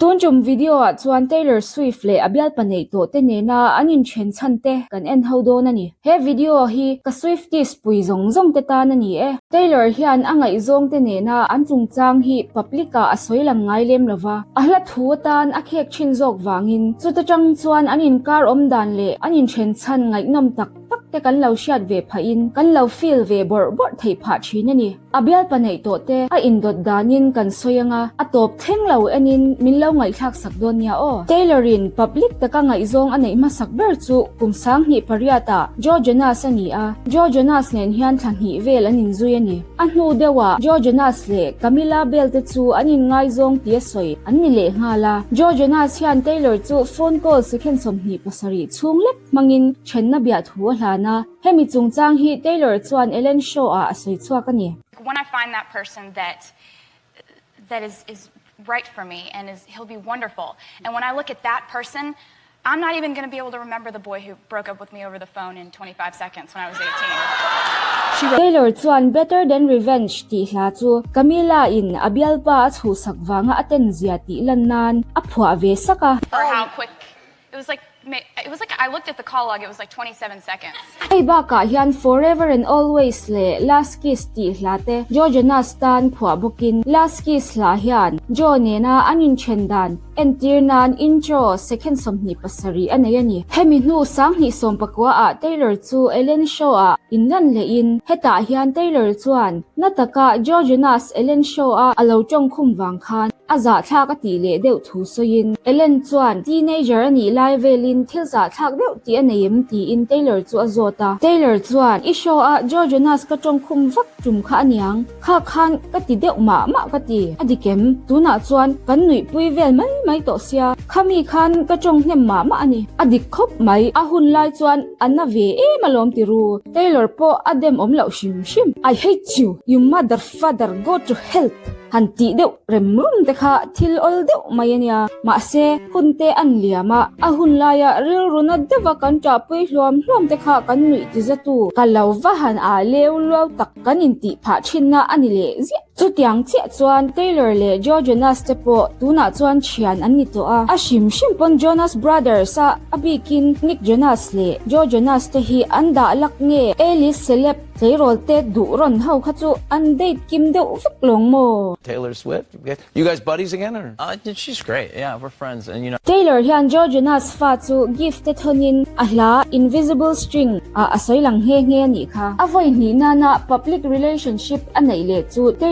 Tun tum video ah chuan Taylor Swift leh a bialpa neih tawh te nena an inthen chhan te kan en ho dawn a ni. He video hi ka Swifties pui zawng zawng te tan a ni e. Taylor hian a ngaihzawng te nena an chungchang hi public ah a sawi lang ngai lem lova, a hla thu atan a khek thin zawk vangin chuta tang chuan an inkar awm dan leh an inthen chhan ngaihnawm tak tak te kan lo hriat ve phahin kan lo feel ve bawrh bawrh theih phah thin a ni. A bialpa neih tawh te a indawt danin kan sawi anga, a tawp thleng lo enin min lo ngaihthlak sak dawn nia aw. Taylor in public taka ngaihzawng a neih hmasak ber chu kum 2008 ah Joe Jonas a ni a, Joe Jonas nen hian thla hnih vel an inzui a ni. A hnu deuhah Joe Jonas leh Camila Bell te chu an inngaizawng tia sawi an ni leh nghal a. Joe Jonas hian Taylor chu phone call second 27 chhung lek hmangin thenna biah thu a hlan a. Hemi chungchang hi Taylor chuan Ellen Show ah a sawi chhuak a ni. When I find that person that that is is right for me and is he'll be wonderful and when I look at that person I'm not even gonna be able to remember the boy who broke up with me over the phone in 25 seconds when I was 18. Taylor chuan Better Than Revenge tih hla chu Camila in a bialpa a chhuhsak vanga a ten zia tih lan nan a phuah ve sak a. For how quick it was like it was like I looked at the call log it was like 27 seconds. Hei bakah hian Forever and Always leh Last Kiss tih hla te Joe Jonas tan phuah bawkin Last Kiss hla hian Joe nena an inthen dan entir nan intro second 27 a nei a ni. Hemi hnu 2019 ah Taylor chu Ellen Show ah inlan lehin hetah hian Taylor chuan na taka Joe Jonas Ellen Show a a lo tawngkhum vang khan a zahthlak a tih leh deuh thu sawiin Ellen chuan teenager a nih lai velin thil zahthlak deuh tih a nei em tiin Taylor chu a zawt a. Taylor chuan I show a Joe Jonas ka tawngkhum vak tum kha a niang, kha khan ka ti deuh mah mah ka ti. A dik em? Tunah chuan kan nuihpui vel mai mai tawh sia, khami khan ka tawng hnem mah mah a ni. A dik khawp mai, a hun lai chuan a na ve em alawm ti ru. Taylor pawh a dem awm loh hrim hrim. I hate you, you mother father, go to hell! Han tih deuh rem rum te kha thil awl deuh mai a nia. Mahse, hun te an liam a, a hun laia rilruna deuha kan ṭahpui hluam hluam te kha kan nuih ti zatu ka lo va han ah leu luau tak kan intih phah ṭhinna a ni leh ziah. Chutiang chiah chuan Taylor leh Joe Jonas te pawh tunah chuan ṭhian an ni tawh a, a hrim hrim pawn Jonas Brothers a a bikin Nick Jonas leh Joe Jonas te hi an dah lak nge A-list celeb Tleirawl te duh rawn ho kha chu an date kim deuh vek lawng maw? Taylor Swift? You guys buddies again or? She's great, yeah, we're friends and you know. Taylor hian Joe Jonas fa chu gift te thawnin a hla Invisible String ah a sawi lang nghe nghe a nih kha. A vawi hnih nana public relationship a neih leh chu Taylor.